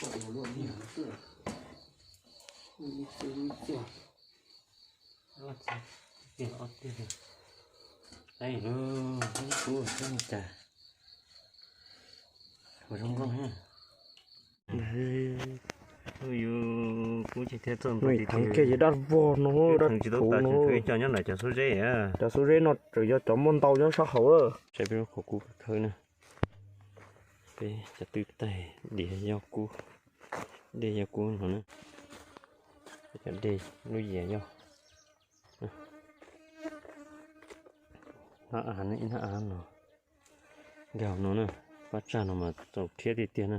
Ua, ua, ua, ua, ua, Kub tiag tiag. Ib kub xwb cas, ua zoo nkauj thiab. Yus kub ces thiaj txog ntawm no, dab vog no, dab tsi tau tas no, ib co nyob ntawm cov xub zeb. Cov xub zeb no tseem yog cov muaj ntau nyob sab hauv lawm. Saib peb lub qhov kub khawb na. Peb cov twb taig diav yog kub, dej yog kub no na. Peb cov dej lub yias yog hnab av, ib hnab av no, nkag no na. Pab tsag no mas txaus rhiab tiag tiag na.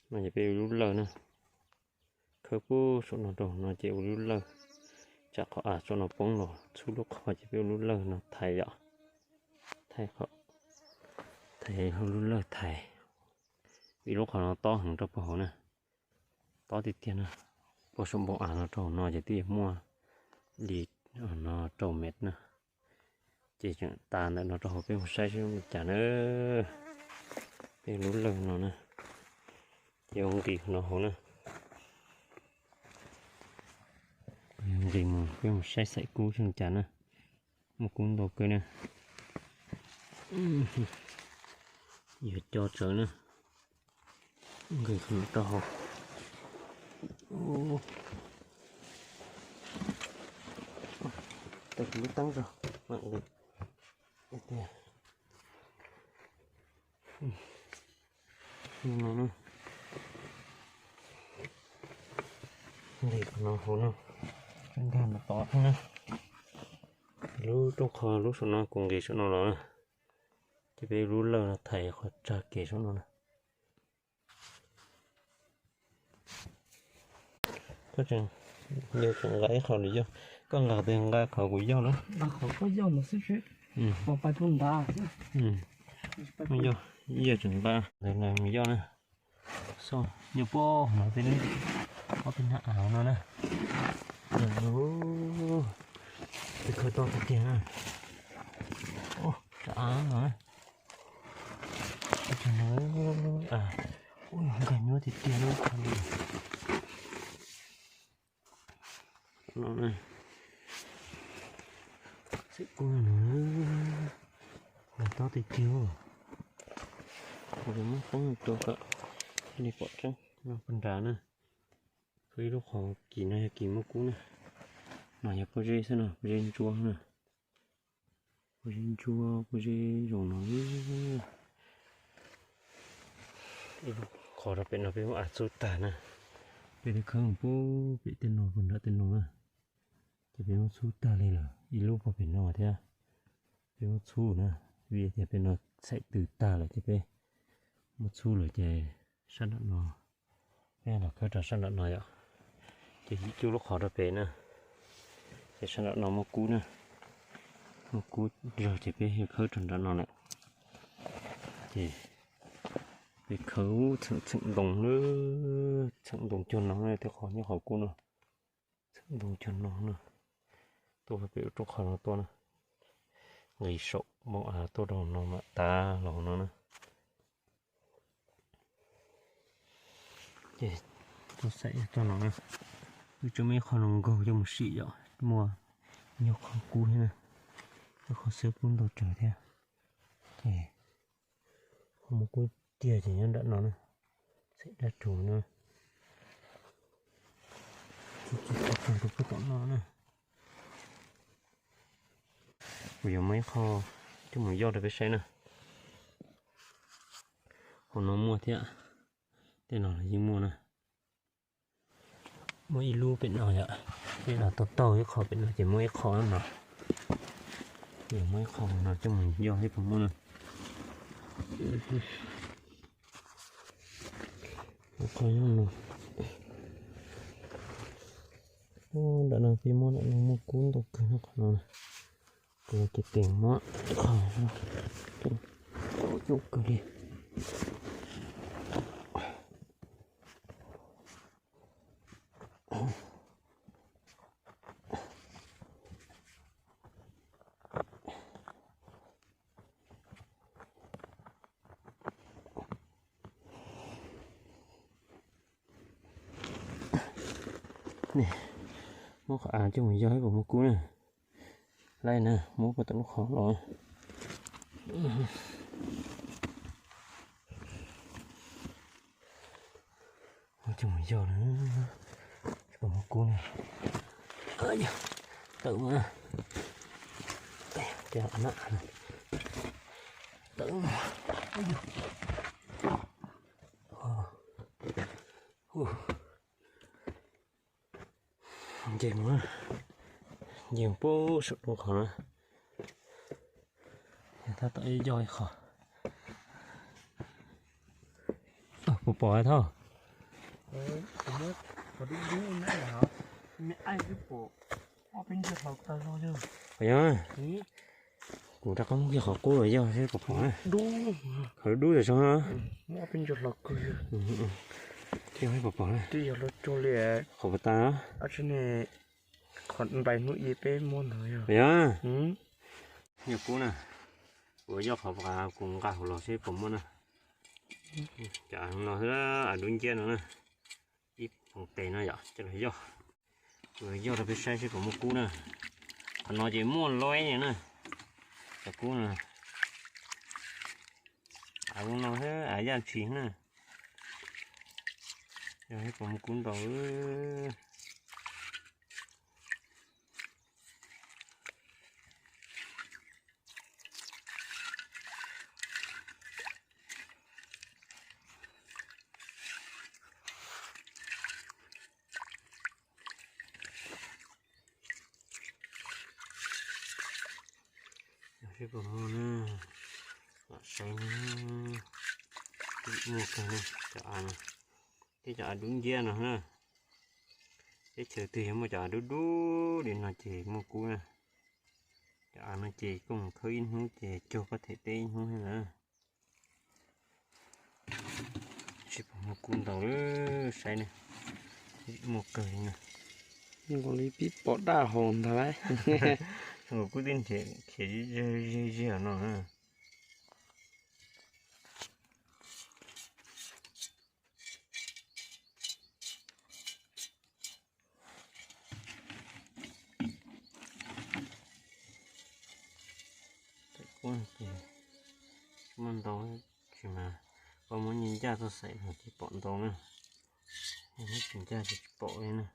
No ces peb ua lub lawj na, khawb puag saum no rau no ces ua lub lawj. Tsam qhov av saum no poob los txhub lub qhov ces peb ua lub lawj no thaiv yom. Thaiv, thaiv hauv lub lawj thaiv, vim lub qhov no tob heev rau puag hauv na. Tob tiag tiag na. Puag saum npoo av no rau no ces twb yuav muaj li no rau mev na. Ces tseem tas ntawm no rau hauv, peb mus saib seb li cas na. Peb lub lawj no na, ces ua nqis no hauv na. Nqis mus peb mus saib xaim kub seb li cas na. Muaj kub ntau kawg na. Yuav co tsawv na. Nqis rau hauv. Tes kuv lub teeb rau mam nqis. Nqis no hauv no, nkag mus tod thiab na. Lub rooj qho lub saum no kuv nqis saum no los na. Ces peb lub lawj no thaiv qhov tsag kev saum no na. Koj tseem, yog tseem nqa ib qho lwm yog, koj nqa tes nqa qhov kuv yog na. Nqa qhov koj yog no xwb. Yog tseem nqa ntawd na mus yog na. Xo, nyuam pob no peb, ob peb hnab av no na. Peb khawb tau tiag tiag na. Tsam av no na. Ub, nkag nyuaj tiag tiag lub qhov li. No, xaim kub no, nkag tob tiag tiag. Kuv yuav muab qeeb rau kom nej pom tseeb no puag nrad na. Ib lub qhov kis no yog kis muaj kub na. No yog pob zeb xwb no, pob zeb ntsuab na. Pob zeb ntsuab, pob zeb zoo no. Ib lub qhov rau pem no peb muab av txhub tag na. Peb twb khawb mus pem tej no, puag nram tej no na. Ces peb muab txhub tag li lawm, ib lub puag pem no thiab. Peb muab txhub na, vim tias pem no xaim tws tag lawm ces peb muab txhub lawm ces sab nram no, peb los khawb rau sab nram no yom. Ces ib cuj lub qhov rau pem na, ces sab nram no muaj kub na, muaj kub zog ces peb yuav khawb rau nram no lawm. Ces peb khawb txheem txheem ntoo na, txheem ntoo cuag no na, tej qhov nyob qhov kub no, txheem ntoo cuag no na, tuaj pem ub rau qhov no tuaj na, nqis saum npoo av tuaj rau no mam tas los no na. Ces tuaj xaim txog no na, wb tseem muaj ib qho no nkaug coj mus sim yom, muaj nyuag qhov kub thiab na, ib qho xwb kub ntau tsawg thiab. Ces qhov muaj kub tiag ces nyob nram no na, xaim dab rhuv no. Txog rau puag tom no na. Kuv yuav muab ib qho coj mus yoj rau peb saib na. Hauv no muaj thiab, tej no los yeej muaj na. Muaj ib lub pem no yom, pem no tau taug ib qho, pem no ces muaj ib qho no. Yuav muab ib qho no coj mus yoj seb puas muaj na. Ib qho nyob no. Ntawm no peb muab ntawm no muaj kub ntau kawg no qhov no. Kuv los ces teem muab qhov no coob kawg li. Muab qhov av coj mus yog ib puas muaj kub na. Laij na, muab puag tom lub qhov los. Muab coj mus yog na, ib puas muaj kub na. Tawm mas. Tawm. Nce mus, nce mus pub saum lub qhov na. Tab tom ib yog ib qho. Puas pom thauj? Yog, kuv rov qab muab kiag qhov qub los yog seb puas pom na. Qhov dub dub tam zoo. Thiaj pom pom na. Qhov puas tas. Qhov nplais hnub ib peb muab ntawd yog. Yog kub na. Kuv yog qhov kuv nqa hauv los seb puas muaj na. Cov av no xwb, av dub nciab no na. Ib poom tes no yom, coj los yog. Kuv yog rau peb saib seb puas muaj kub na. Qhov no ces muaj loib na. Cov kub no. Av no xwb, av yaj ntshis na. Yog seb puas muaj kub ntau. Seb puas muaj na, lam saib na. Muaj kawg na, cov av no. Teb cov av dub nciab no na. Teb chaws twg yog muaj cov av dub dub li no ces muaj kub na. Cov av no ces koj mus khawb ib hnub ces cuag koj them teb ib hnub thiab ntag. Seb puas muaj kub ntau lawm, saib ne. Muaj kawg li na. Nkaus li pib pom daj haus ntag lauj. Nkaus kub twb nrhiav khiav ziag ziag no na. Muaj ntau, tsis mas koj muab nyiaj ncaj tuaj xaiv los tsis pom ntau na. Muab tsis ncaj ces tsis pom li na.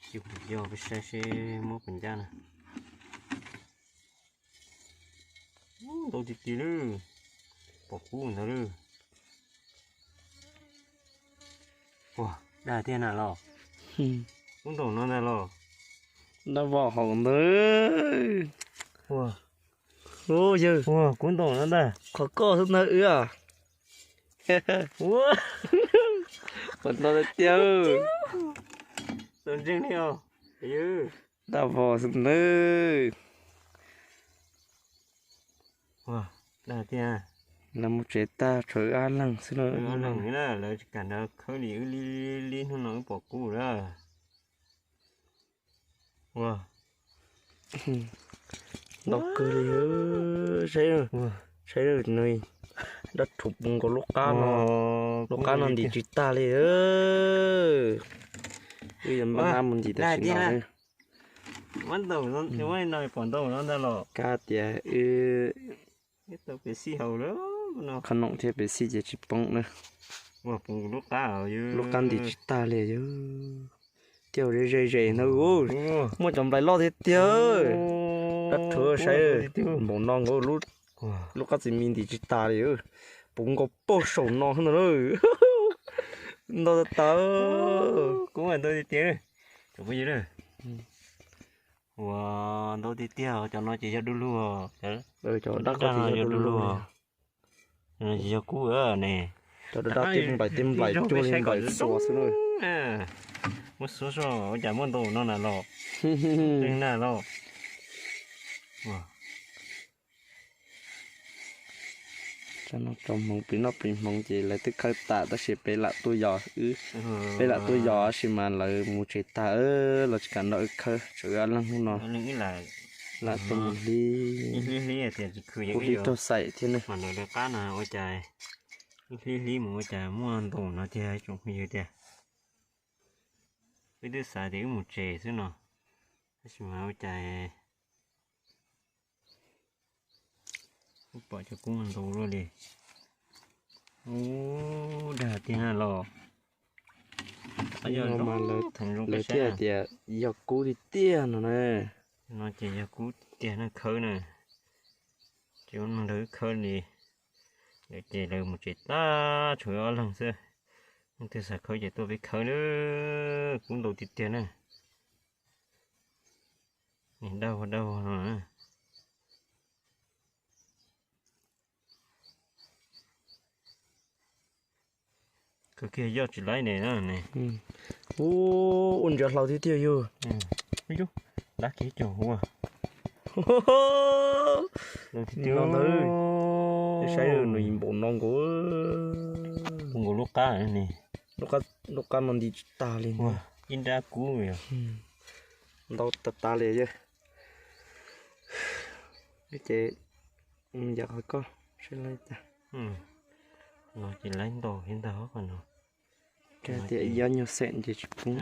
Cia kuv yog peb saib seb muab puas ncaj na. Ntau tiag tiag lawm. Pom kub ntawd lawm. Ua, dag tiag na los. Kub ntaus no ntag los. Dab vog haus ntawd. Ua, yawg, ua, kub ntaus no ntag. Qhov koj xwb ntag wb. Ua, ua ntau tiag tiag. Tau ntseeg li os. Dab vog xwb ntag. Ua, dag tiag. Lawv mus tsev tag tshuav wb ob leeg xwb na. Wb ob leeg na, lawv tsis kam nrog khawb li, wb li li hnub no wb pom kub lawm. Ua, ntau kawg li. Saib, saib nws dab rhuv puv nkaus lub qab no. Lub qab no ntim tsis tag li. Wb yuav npaj nab mus ntim tam sim no. Muab ntaus, muab no pom ntaus no ntag los. Kab tias wb tau pes xij haus lawm no. Qhov noom thiab pes xij ces tsis poob na. Ua, puv lub qab, lub qab ntim tsis tag li yawg. Tiag, ze ze ze ntawd. Muaj cov nplais loj tiag tiag. Dab rhuv saib, npaum no nkaus lub qab txiv mis ntim tsis tas li. Puv nkaus puag saum no na. Ntau tas tas. Kub ntau tiag tiag. Ua, ntau tiag tiag, cov no ces yog du lug. Cov dab no yog du lug. Ces yog kub ne. Cov dab dab tib nplaim tib nplaim cuag li nplaim xuas xwb na. Muab xuab zoj ua cas muaj ntau no na los. Leej na los. Tso noj tso hmoov, plis noj plis hmoov ces lawv twb khawb tas tab sis peb lam tuaj yos wb, peb lam tuaj yos tab sis mas lawv mus tsev tag los tsis kam nrog wb khawb, tshuav wb ob leeg hnub no. Lam tuaj mus hlib, kuj hlib raug xaim thiab ne. Mas lawv lawv qab no ua cas ib hlib hlib mus ua cas muaj ntau no tiag tsoom phooj ywg tiag. Wb twb xav tias wb mus tsev xwb no, tab sis mas ua cas wb pom cov kub ntau luaj li. Ub, dag tiag na los. Lawv thiaj hais tias yog kub tiag tiag no na. No ces yog kub tiag na, khawb na. Ces ua neeg nrog wb khawb li. Lawv ces lawv mus tsev tag tshuav wb ob leeg xwb. Leej twg xav khawb ces tuaj peb khawb na. Kub ntau tiag tiag na. Dawb vog dawb vog no na. Kawg kiag yoj tsis laib ne na ne. Ub, ua ntsia hlau tiag tiag yog. Dab kiag cog ua. Tiag tiag no ntawd. Saib nws npaum no nkaus. Nkaus lub qab ne. Lub qab no nti tsis tag li. Ib nrab kub yog. Ntau tas tas li yog. Ces yam qhov koj saib li cas. No ces laib ntau thiab ntag qhov no. Tias yob nyuag xeem ces tsis poob.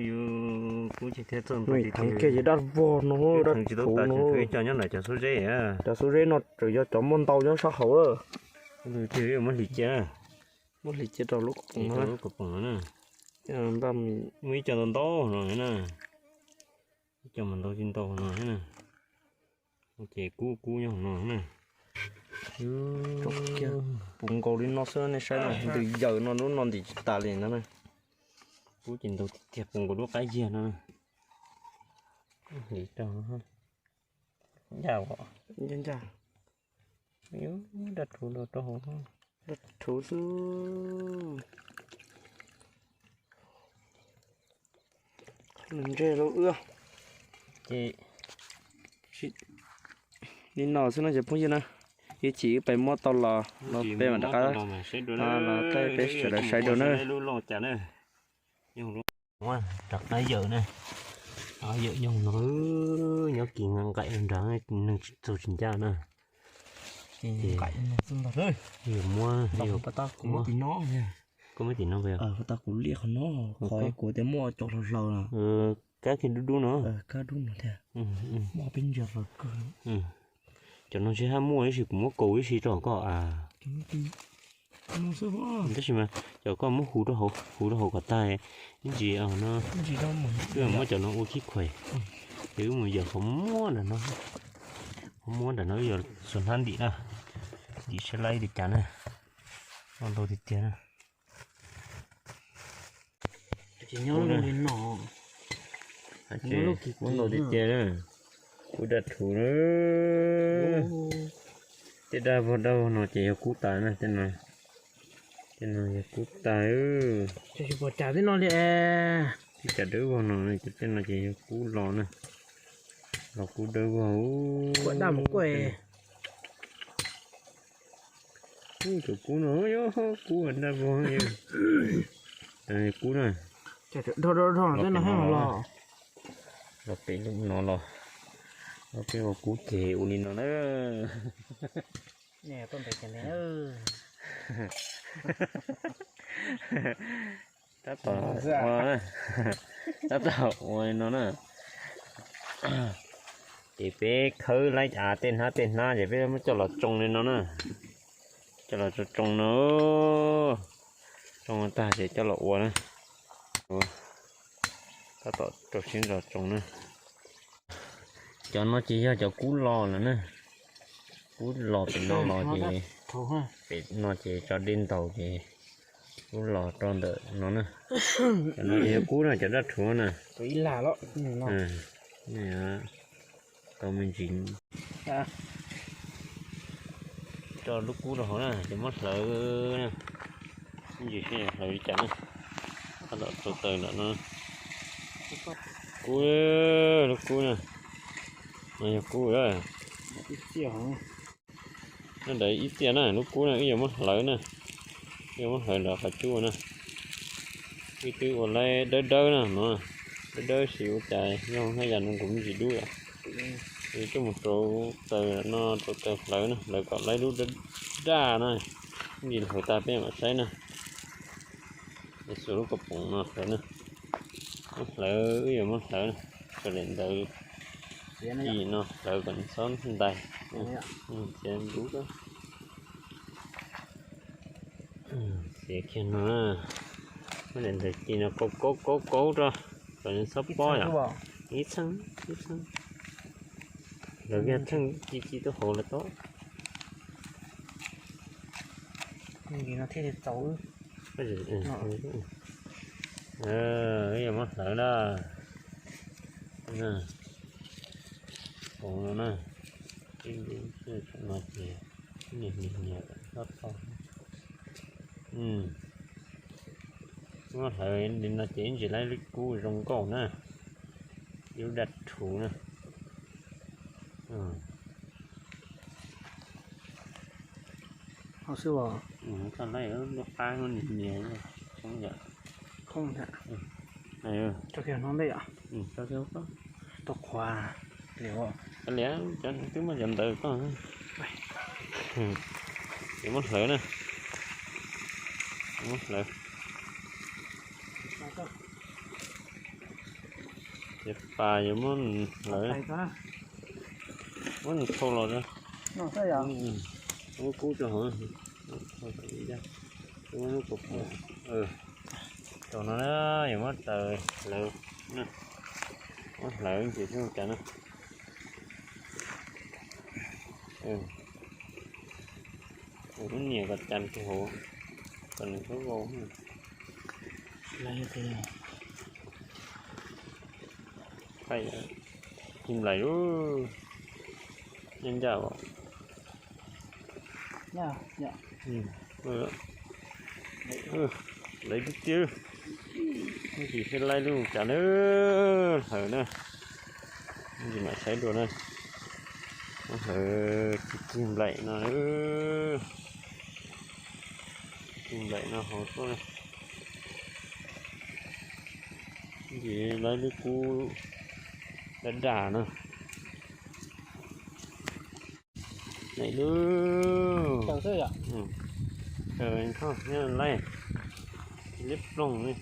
Yus kub ces thiaj txog ntau. Nws thov kiag ces dab vog no, dab tsis tau tas no. Cov nyob ntawm cov xub zeb, cov xub zeb no tseem yog cov muaj ntau nyob sab hauv. Muab hliv cia, muab hliv cia rau lub koom poom no na. Muaj ib co ntau ntau no na. Ib co mas ntau tsis ntau no na. Ces kub kub nyob no na. Puv nkaus li no xwb nej saib no, ntws yaws no lub no ntim tsis tas li no na. Kub ces ntau tiag tiag puv nkaus lub qab yiag no. Hliv rau ncaj os. Ncaj ncaj. Dab rhuv rau hauv. Dab rhuv xwb. Ntsej lub wb. Ces li no xwb no cov phooj ywg na. Ib chim wb pais muab tau los no peb mam rov qab los thaij peb sawv daws saib dua na. Rov qab yawm na. Yawm nyob no, nyob kis nqa nqaim nrad, neeg tsis txaus tsis ncaj na. Ces muab, koj muab tim no, koj muab tim no, kuv liaj qhov no, qhov kuv tias muaj cov hlau hlau na. Kab kiag dub dub no. Kab dub no thiab. Muaj peb ntsia hlau kawg. Cov no tsis haj muaj ib si, kuv muab kaus ib si rau koj a. Tab sis mas cov koj muab hu rau hauv, hu rau hauv kom tag, ib ntsis no wb muab cov no ua khib khuais, ces wb mus yawm qhov muab nram no, qhov muab nram no wb yuav xuas hnab ntim na, ntim saib laib li cas na, muaj ntau tiag tiag na. Muaj ntau tiag tiag na. Kub dab rhuv na. Tej dab vog dab vog no ces yog kub tas na, tej no, tej no yog kub tas. Tej cas dawb vog no, tej no ces yog kub los na, los kub dawb vog. Cov kub no yog kub dab vog, kub na. Los pem lub no los, los peb ua kub ceg ua li no na. Tab tom ua, tab tom ua li no na. Ces peb khawb laib av tej hnab tej hnab ces peb muab coj los tsoo li no na. Coj los tsoo tsoo no, tsoo tag ces coj los ua na. Tab tom rau siab ntso tsoo na. Cov no ces yog cov kub los lawm na. Kub los pem no los ces, pem no ces tso dej ntaus ces kub los rau ntawm no na. Cov no ces yog kub na, cov dab rhuv na. Tau me ntsis. Tso lub kub rau hauv na, ces muab hlawv na. Ib ntsis seb hlawv li cas na. Tab tom rau taws nram no. Kub, lub kub na. No yog kub. Nyob ntawd ib txhia na, lub kub na wb yuav muab hlawv na. Wb yuav muab hlawv nram qhov cub na. Wb twb ua laib dawb dawb na no. Dawb dawb sis ua cas yog haj yam no kuv me ntsis dub yom. Wb coj mus rau taws no, rau taws hlawv na, hlawv kom laib lub daj daj na. Ib ntsis hlawv tag peb mam saib na. Xuas lub kaus poom no hlawv na. Muab hlawv, wb yuav muab hlawv na. Raws li ntawd, ib no hlawv kom txhob ntais. Txiav dub. Txiav kiag no. Muab daim ntawd ci no kaub kaub kaub rau, kom nws txhob pob yom. Ib txheej ib txheej. Lawv kiag txheej ci ci tuaj hauv lawv tau. Yuav muab hlawv na. Hauv no na. No ces nias nias txhob tau. Muab hlawv li no ces ib ntsis laib lub kub zoo nkauj na. Ib lub daj rhuv na. Ho xwb os. Koj laib lub qab nias nias. Khoob thiab. Tso kiag no ntej os. Tau qhuav. Liam, cov twb muaj cov ntawd koj. Yuav muab hlawv na. Muab hlawv. Ces pas yuav muab hlawv. Muab nws thau los. Muab kub rau hauv. Tau no na, yuav muab taws hlawv. Muab hlawv ces xyov cas na. Ua lub niam kom cas rau hauv, kom nws txhob vau. Ci nplaim lub, nyob ncaj os. Lawv tiag tiag, ib ntsis thiaj laib lub cas na, hlawv na, ib ntsis mam saib dua na. Hlawv ci ci nplaim no, ci nplaim no hauv tuaj, ib ntsis laib lub kub daj daj na. Nai lub, taws nthoj nyob laib, liab ploog li.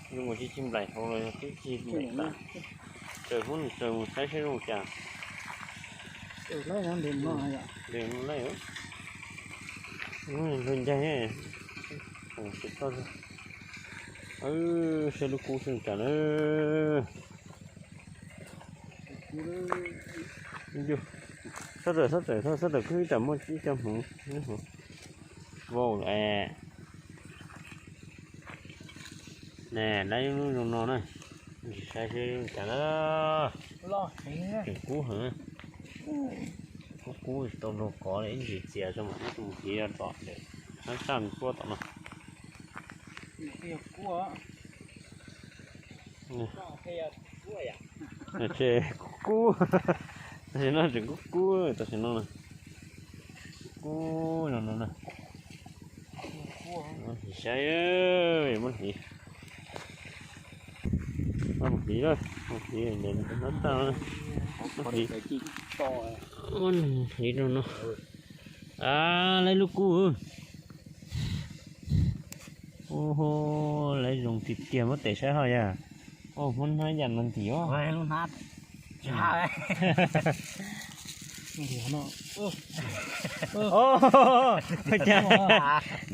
Zoo ua ci ci nplaim hauv los yog twb ci nplaim tas. Tsaws hub nws tsaws mus saib seb zoo cas. Nres no laij, luag ncaig, saib lub kub xwb cas na. Sab tawm, sab tawm, sab tawm, sab tawm kuj ib tsam muaj ib co hmuv. Vau es. Ne, laib lub zoo no na. Ntsis saib seb cas na. Tseem kub heev. Kub kub tsis tau luag kov li, ib ntsis txias tso mam muab tus mus hliv rau tom ntawm hab saj ntuab tom no. Ces kub kub, tam sim no tseem kub kub, tam sim no na. Kub no no na. Saib, muab hliv, muab hliv, muab hliv, muab hliv rau no. A, laib lub kub. Ua, laib zoo tiag tiag, muab tes saib hos yog. Ua, muab hnab yam no ntim os. Ua cas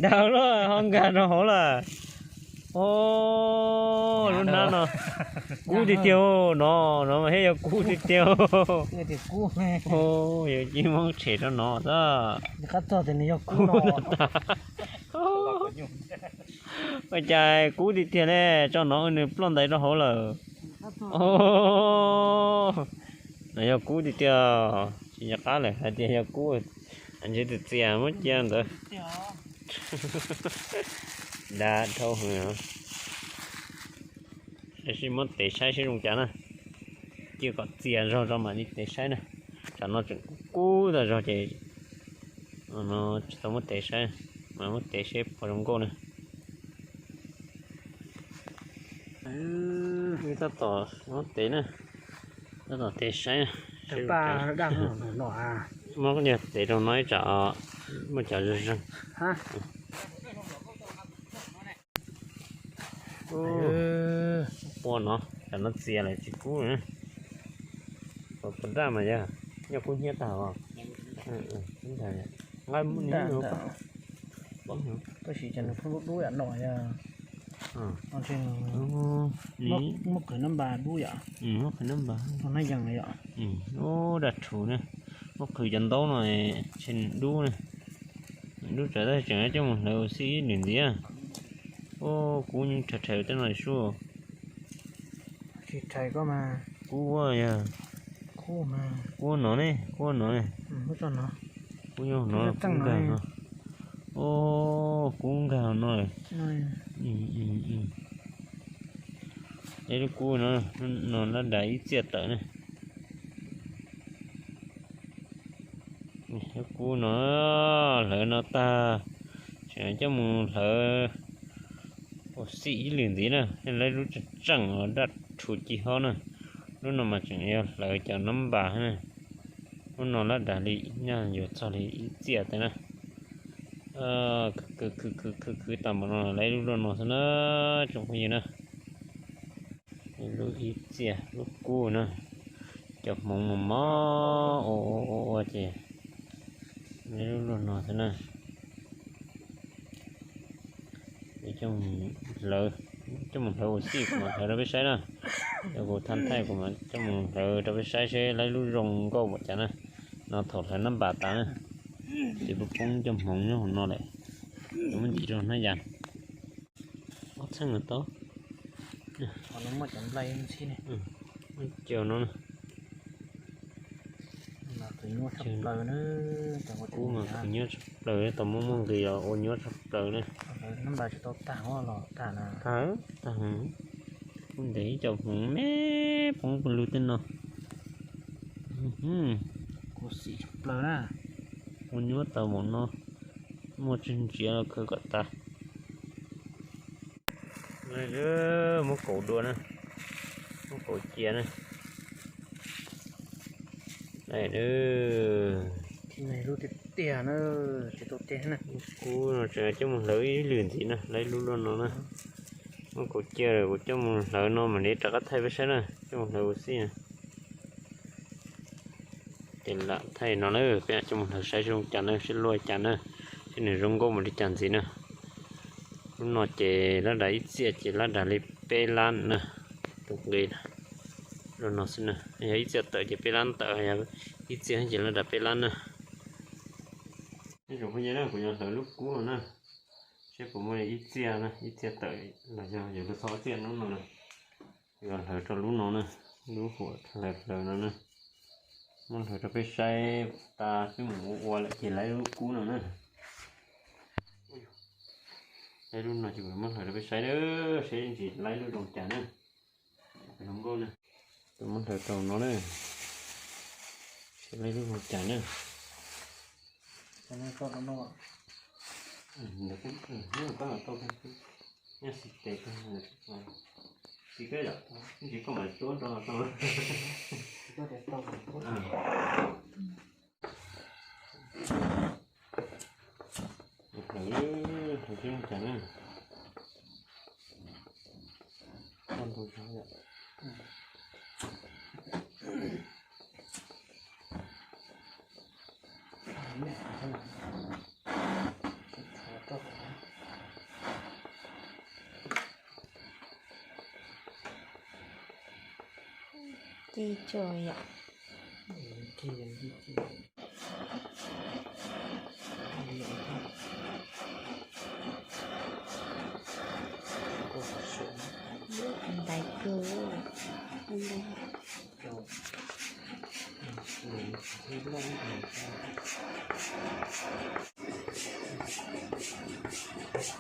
dag luaj ho nkag rau hauv lawm. Ua, lub hnab no kub tiag tiag, no no mas thiaj yog kub tiag tiag. Ua, yuav cia li muab tshem rau no xwb. Ua cas kub tiag tiag ne, tso no nws ploj ntais rau hauv lawm. No yog kub tiag tiag, tsis nco qab lawm hais tias yog kub. Ntshe tus txias muab cia ntawd. Dag dhau heev. Tab sis muab tev saib seb zoo cas na. Cia kom txias zog tso mam li tev saib na. Tsam no tseem kub kub tas zog ces no tsis tau muab tev saib, mas muab tev seb puas zoo nkauj na. Tab tom muab tev na, tab tom tev saib. Muab niag tev rau no ib tsam muaj cov zeeg zeeg. Ua no, tsam no txias lawm tsis kub na. Puas daj mas yog, nyob kub hnyiab tag os. Nqa mus tab sis cas nws pheej dub dub yam no yog. Muab qhwv nab npas dub yom. Muab qhwv nab npas, hnab yees yom. Ub, daj rhuv na. Muab qhwv cov ntaub no tshe dub na. Dub tsawv tab sis tseem coj mus hlawv ua xij ib lwm ntxiv. Ub, kub nyob rhawv rhawv tej no sub. Kub yog, kub no ne, kub no ne. Kub nyob no, kub nkag no. Ub, kub nkag no. Ib lub kub no, no lab das ib txiaj tawm ne. Lub kub no hlawv no tag, tseem coj mus hlawv ua xij ib lwm ntxiv na. Lawv lub tseem tseem daj rhuv ci hob na. Lub no mas tseem yog hlawv cov nab npas na. Lub no lab das li nyaj yuav txog li ib txiaj tawm na. Khwv khwv khwv khwv tas npaum no lawv lub luaj no xwb na, tsoom phooj ywg na. Lub ib txiaj lub kub na, cov hmoov mos mos ua ua ua ces lub luaj no xwb na. Coj mus hlawv ua xij kuv mam hlawv rau peb saib na. Yog kuv thaj thaij kuv mam coj mus hlawv rau peb saib seb lawv lub zoo nkauj npaum cas na. No thaum hlawv nab npas tas na, ces poob poob cov hmoov nyob hauv no lawm. Muab ntim rau hnab yas. Ob txheej tau. Muaj cov no, kub mas kub nyuaj tshaj plaws, tau muaj muaj nqis los ua nyuaj tshaj plaws na. Tag, tag. Kuv ntes ib co hmoov me poob pw lug tej no. Ua nyuaj tau npaum no, muaj tsawg ntsiav los khwv kom tas. Muab kaus dua na, muab kaus cia na. Lub tiag tiag na, tsis tau tiag na. Kub no tseem coj mus hlawv ib lwm ntxiv na, lawv lub luaj no na. Muab kaus cia lawm kuv coj mus hlawv no mam li rov qab thaij peb saib na, coj mus hlawv ua xij na. Ces lam thaij no na, peb coj mus hlawv saib zoo cas na, seb luaj cas na, seb nws zoo nkauj npaum li cas ntxiv na. Lub no ces lab das ib txiaj ces lab das li peb lab na, tus nqi na. Lub no xwb na, yog ib txiaj tawm ces peb lab tawm, yog ib txiaj ces lab das peb lab na. Ib tsoom phooj ywg na, kuv yuav hlawv lub kub no na, seb puas muaj ib txiaj na, ib txiaj tawm los yog yuav luag txog ob txiaj hnub no na. Yuav hlawv rau lub no na, lub huam hlawv hlawv no na. Muab hlawv rau peb saib tas twb mus ua ua lawm ces lawv lub kub no na. Lawv lub no ces kuv muab hlawv rau peb saib na, seb ntsis lawv lub zoo cas na. Zoo nkauj na. Kuv muab hlawv rau no na, seb lawv lub zoo cas na. Ci tso yom. Ntais kawg. Ntawm koj daj no, koj tus nruab no, nruab xiab.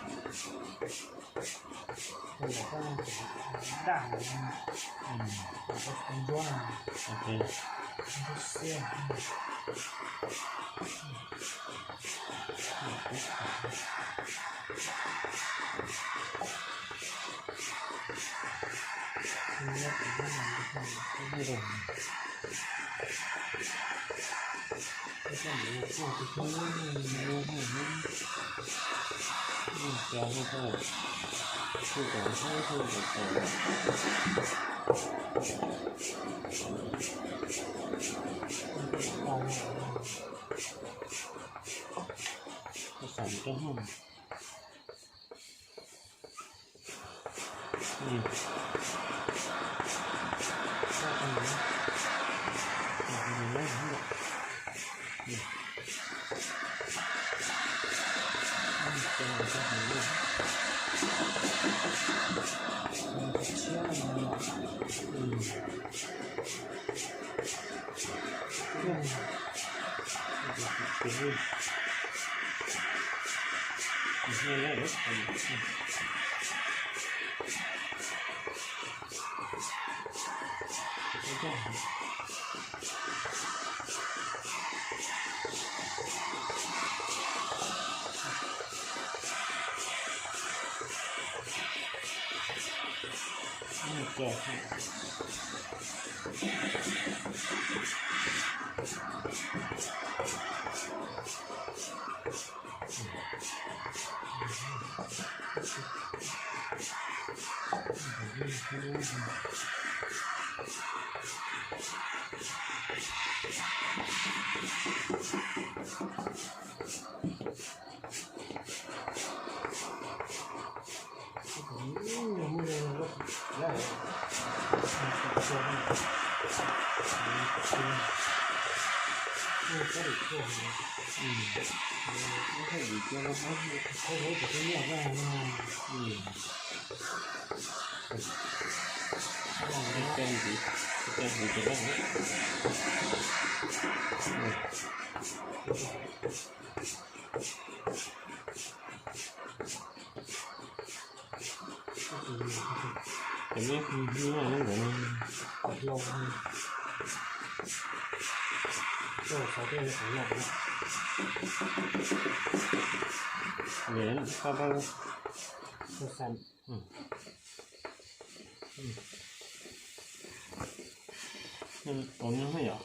Tus nyob yom,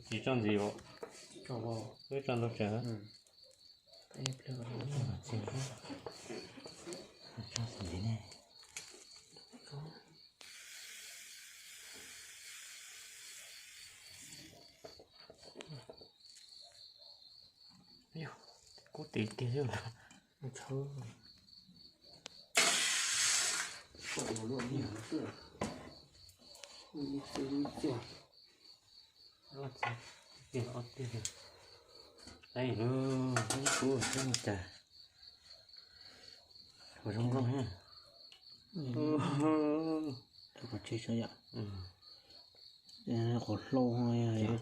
tsis tso ntxiv os, peb tso ntau tsawg. Kub tiag tiag xwb. Ib kub xwb cas, ua zoo nkauj thiab. Qhov tsev sav yom, qhov hlau,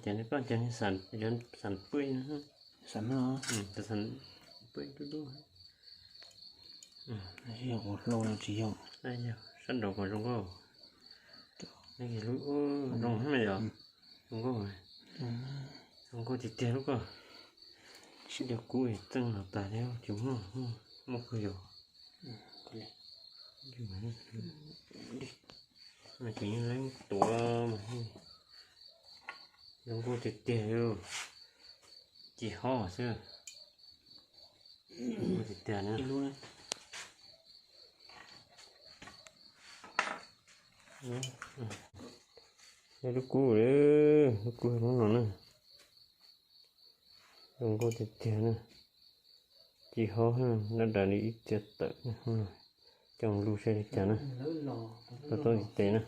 ces koj ces xav pw, xav no, xav pw dub dub, qhov hlau no tsis yog, sab nraud kom zoo nkauj. Zoo heev yom, zoo nkauj, zoo nkauj tiag tiag lub koj. Sib dua kub txeej los tas thiab tsis muaj, muaj kawg yom. Ces yeej leeb tuav mas zoo nkauj tiag tiag li, ci hob xwb. Zoo nkauj tiag tiag na. Lub kub, lub kub lub no na. Zoo nkauj tiag tiag na. Ci hob dab das li ib txia tawm, coj lug saib li cas na. Tau tau tes na.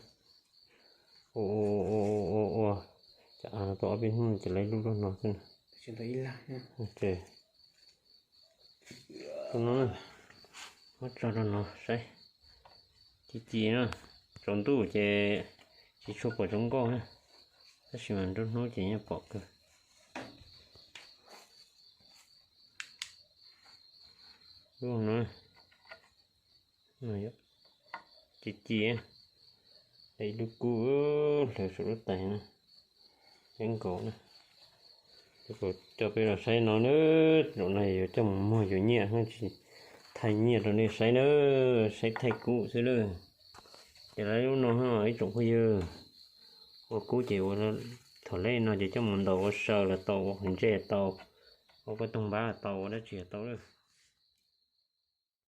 Ua ua, cas av no tau ob peb hnub ces lawv lub loj no xwb na. Ces tus no na, muab tso rau no saib. Ci ci na, tsaus ntuj ces tsis tshua pom zoo nkauj na, tab sis mas nruab hnub ces yeej pom kawg. Lub no ci ci, ib lub kub hlawv saum lub tais na, ib nkaus na. Coj peb los saib no na, zaum no yuav coj mus muag yuav nyiaj, tsis thaij nyiaj rau nej saib na, saib thaij kub xwb lawm. Ces lawv lub no ib tsoom phooj ywg, ua kub ces ua thaum leb no ces coj mus ntaus ua saw los tau, ua qhwv ntsej tau, ua pob toog npab los tau, ua dab tsi los tau lawm.